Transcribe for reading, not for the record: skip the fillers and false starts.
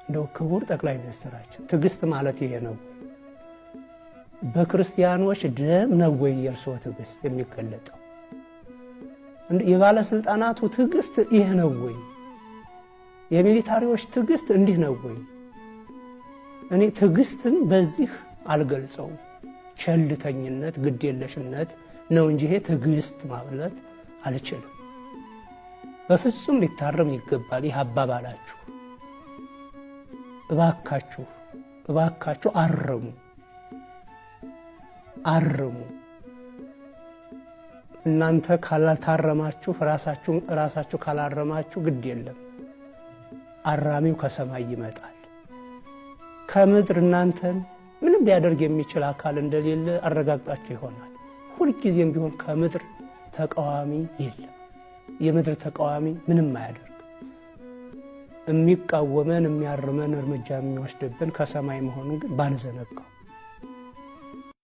እንደው ክቡር ጠቅላይ ሚኒስትራችን ትዕግስት ማለት ይሄ ነው ወይ? በክርስቲያኖች ደም ነው ወይ የእርስዎ ትዕግስት የሚገለጠው? የባለስልጣናቱ ትዕግስት ይህ ነው ወይ? የ military ዎች ትዕግስት እንዲህ ነው ወይ? እኔ ትዕግስትን በዚህ አልገልጸውም። ቸልተኝነት፣ ግዴለሽነት ነው እንጂ ይሄ ትዕግስት ማለት አልችልም። በፍጹም ሊታረም ይገባል ይህ አባባላችሁ። እባካችሁ እባካችሁ አርሙ አርሙ። እናንተ ካላታረማችሁ፣ ራሳችሁ ካላረማችሁ ግድ የለም፣ አራሚው ከሰማይ ይመጣል። ከምድር እናንተን ምንም ሊያደርግ የሚችል አካል እንደሌለ አረጋግጣችሁ ይሆናል። ሁልጊዜም ቢሆን ከምድር ተቃዋሚ የለም። የምድር ተቃዋሚ ምንም አያደርግ። የሚቃወመን፣ የሚያርመን፣ እርምጃ የሚወስድብን ከሰማይ መሆኑን ግን ባንዘነጋው።